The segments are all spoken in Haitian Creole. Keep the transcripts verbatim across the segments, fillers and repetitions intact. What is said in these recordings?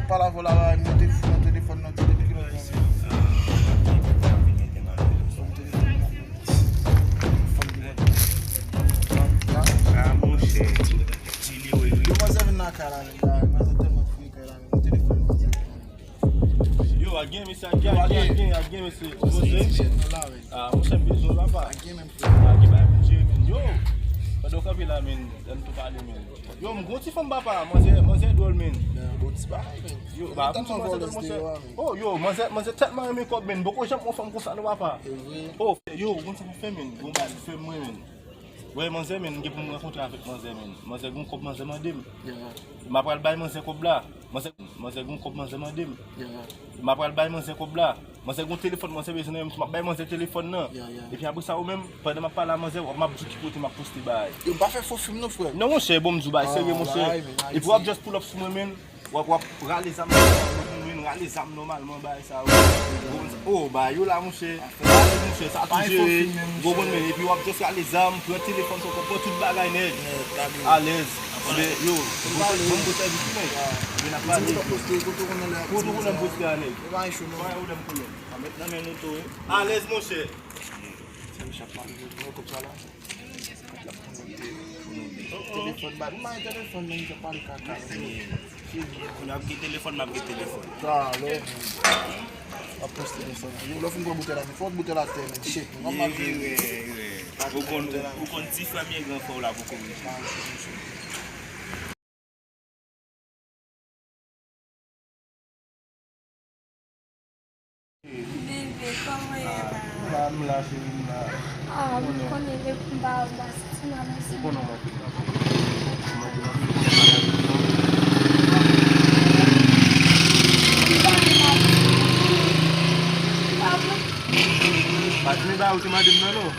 Pale avè w la, la, nou te fou nan telefòn nan, te depi kilè. Ah, monchè. Yo, manzè vin nan kay la, menm, manzè tèlman fou nan kay la, menm, telefòn manzè. Yo, a gen, mesye, a gen, a gen, a gen, a gen, mesye. Manzè. Ah, monchè, m bezwen w la, pa. A gen, menm, frè. A gen, bagay pou jere, menm. Yo, pandan w kanpe la, menm, ann tou pale, menm. Yo, m gon ti fanm papa, manzè, manzè dwòl, menm. Bon ti bagay, menm. Yo, ba, m di manzè dwòl, monchè. Oh, yo, manzè, manzè tèlman renmen kòb, menm. Poko janm wè yon fanm konsa, non, papa. Oh, yo, ou konn sa m fè, menm. Gon bagay m fè mwen, menm. Wè, manzè, menm, m gen pou m rankontre avèk manzè, menm. Manzè gon kòb, manzè mande m. M apral bay manzè kòb la. Manzè, manzè gon kòb, manzè mande m. M apral bay manzè kòb la. Manzè gon telefòn, manzè bezwen nan men m, m ap bay manzè telefòn nan. Epi apre sa, ou menm, pandan m ap pale a manzè, w ap, m ap di w ki kote m ap poste bagay. Yo, pa fè fo fim non, frè. Non, monchè, bon, m di w bagay serye, monchè. Epi w ap just pull up sou mwen, menm. W ap, w ap rale zam nòmalman, rale zam nòmalman, bagay sa yo. Oh, bagay yo la, monchè. Alèz, monchè, sa tou jere. Ou konprann, men, epi w ap just rale zam, pran telefòn, pran tout bagay nèt. Alèz. Yo, bon, bon, bon sèvis, nèg. Yo, n ap pale. Kote w konnen m poste a, nèg? Pa gen pwoblèm, konnen. Alèz, monchè. Telefòn, ba, m bay telefòn nan, misye pale kaka. Kounye a m gen telefòn, m ap gen telefòn. Talè, m ap poste mesaj. Yo, lè w fin pran boutèy la, fòt boutèy la atè, men, shit. Ou konn, ou konn ti frè m ye gran frè w la poko rive. Bebe, kòman w ye la? M la, m la, cheri, m la. Ah, m konnen depi m pa wè w, m pa santi m alèz. Ou konnen w manke m, w manke m anpil. M pa vle. M pa vle. Pa vle ba ou te mande m nan, non.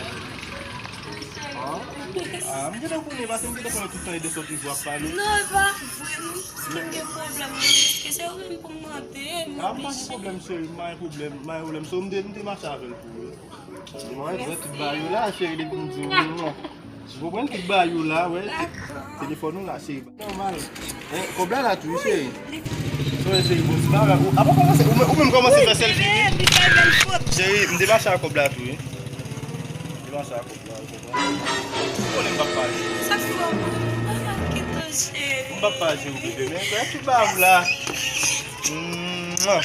Ah, m gentan konnen, paske m gentan konnen tout tan e de sòt toujou ap pale. Non, e pa vre, m, si m gen pwoblèm, non, paske se ou menm pou m mande, m oblije. Ah, m pa gen pwoblèm, cheri, m pa gen pwoblèm, m pa gen pwoblèm. So, m te, m te mache avè l tou, wi. Mwen, mwen, tout bagay yo la, cheri, depi m di w, non. Ou konprann tout bagay yo la, wè. Telefòn ou la, cheri. Nòmal. Eh, kòb la la tou, wi, cheri. Cheri, cheri, bon, ti bagay. Ou, apa w kòmanse, ou menm, ou menm kòmanse fè sèlfi, wi. Cheri, m te mache ak kòb la tou, wi. M te mache ak kòb la, ou konprann? Ou konnen m p ap pa jere. Sa fè w mal, m pa kite w, cheri. M p ap pa jere w, bebe, men, men, tout bagay la. Mwa.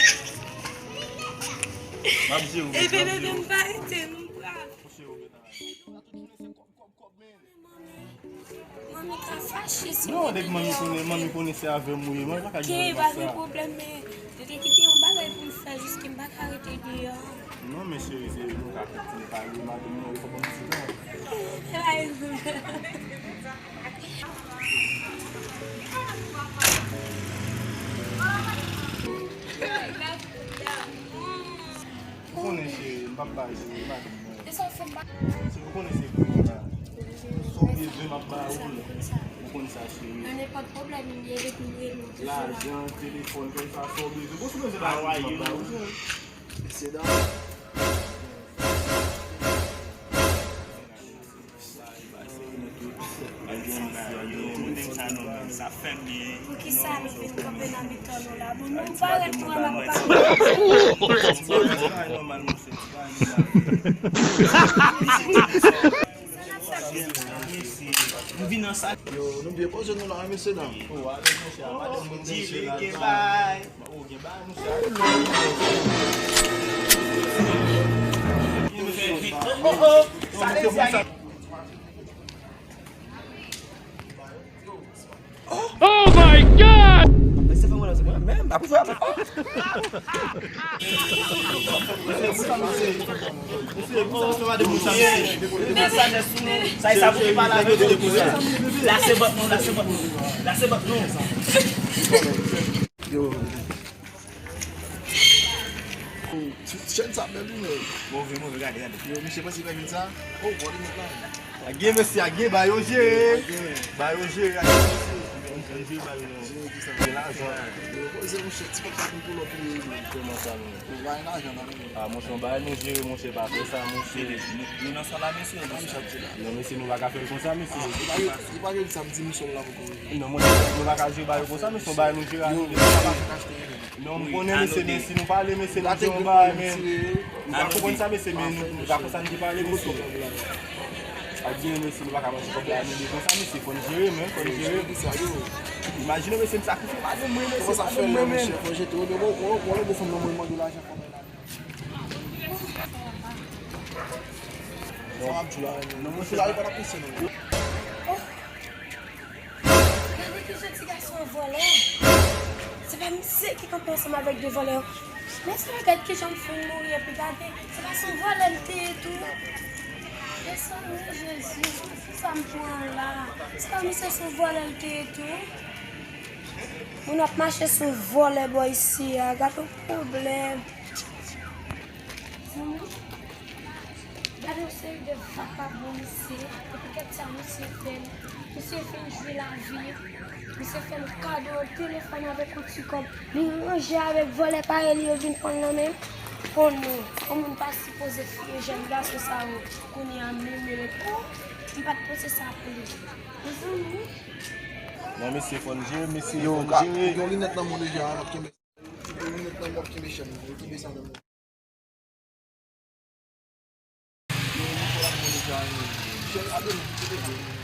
M ap jere w, bebe, m ap jere w. Bebe, m pa rete, m pral. Manmi ka fache si. Non, depi manmi konnen, manmi konnen se avè m ou ye, manmi pa ka gen bagay sa. Pa gen pwoblèm, men yo te kite yon bagay pou m fè, jiske m pa ka rete deyò. Non, men cheri, se nou ka kontinye pale, madanm nan, ou konprann ti tan. E pa yon pwoblèm. Ou konnen, cheri, m p ap bay jere, madanm mwen. Cheri, ou konnen se pou ou la. Sa w bezwen, m ap ba ou l. Ou konn sa, cheri. Nan nenpòt pwoblèm li ye, depi m rele w, ou toujou la. Lajan, telefòn, kèlkeswa sa w bezwen. Bon, si w bezwen bagay, m ap ba ou, cheri. Mesye dam. Poukisa nou vin kanpe nan mitan nou la? Bon, nou parèt vrèman pa. Nou vin nan sa. Yo, nou byen poze nou la, wi, mesye dam. Oh my God! Lase bòt nou, lase bòt nou. Lase bòt nou. Yo. Chèn sa bèl wi, men. Move, move, gade, gade. Yo, misye pase nan vil sa. Oh, bò de mèt la. A gen, mesye, a gen, ba yo jere. Ba yo jere, a gen, mesye. Mwen jwe bal non. Jere ki sa? Gen lajan. Yo poze monchè, ti kòb sa vin pou lòt li. Kòman sa menm? Yo bay lajan nan men. Ah, monchè, yon bagay nou jere, monchè, pa fè sa, monchè. Nou, nou nan sa la, mesye, nou nan sa. Non, mesye, nou pa ka fè l konsa, mesye. Li pa gen, li pa gen samdi misyon la poko. Non, monchè, nou pa ka jere bagay konsa, mesye, yon bagay nou jere a nou. Yo, sa pa fè achte. Non, m konnen, mesye, men si nou pale, mesye, nou di yon bagay, men nou pa konprann sa, mesye, men nou, nou pa konn sa nou te pale, mesye. Ak byen, mesye, nou pa ka manje kòb la, men li konsa, mesye, fò n jere, men, fò n jere. Imajine, mesye, m sakrifye pa gen mwen, mesye, pa gen mwen, men. Fò jete, ou de bon, ou, ou, ou, bon fanm nan mwen mande lajan fò mwen la. Sa w ap di la, non, mesye, la, li pa t ap pise, non. Gade kijan ti gason an vòlè. Se pa misye ki kanpe ansanm avèk de vòlè yo. Mesye, gad kijan m fin mouri epi gade, se pa se yon vòlè l te ye tou. Mezanmi, Jezi, kisa m pran la? Se pa misye se yon vòlè l te ye tou? Moun ap mache sou vòlè bò isi a, gad yon pwoblèm. Gade yon seri de vakabon misye, epi gad sa misye fè m. Misye fin jwi lavi, misye fè m kado yon telefòn avèk yon ti kòb. Li ranje avèk vòlè parèy li yo vin pran l nan men m. Konnen, yon moun pa sipoze fiye jèn gason sa yo. Kounye a m menm, oh, m pa t panse sa pou li. Mezanmi. Non, mesye, fò n jere, mesye, fò n jere. Yo, gen yon linèt nan men w deja, n ap kenbe. Gen yon linèt nan men w, ap kenbe sa nan men w. Yo, li fò la mwen deja, wi. Chèf, ap de nou, ap de nou.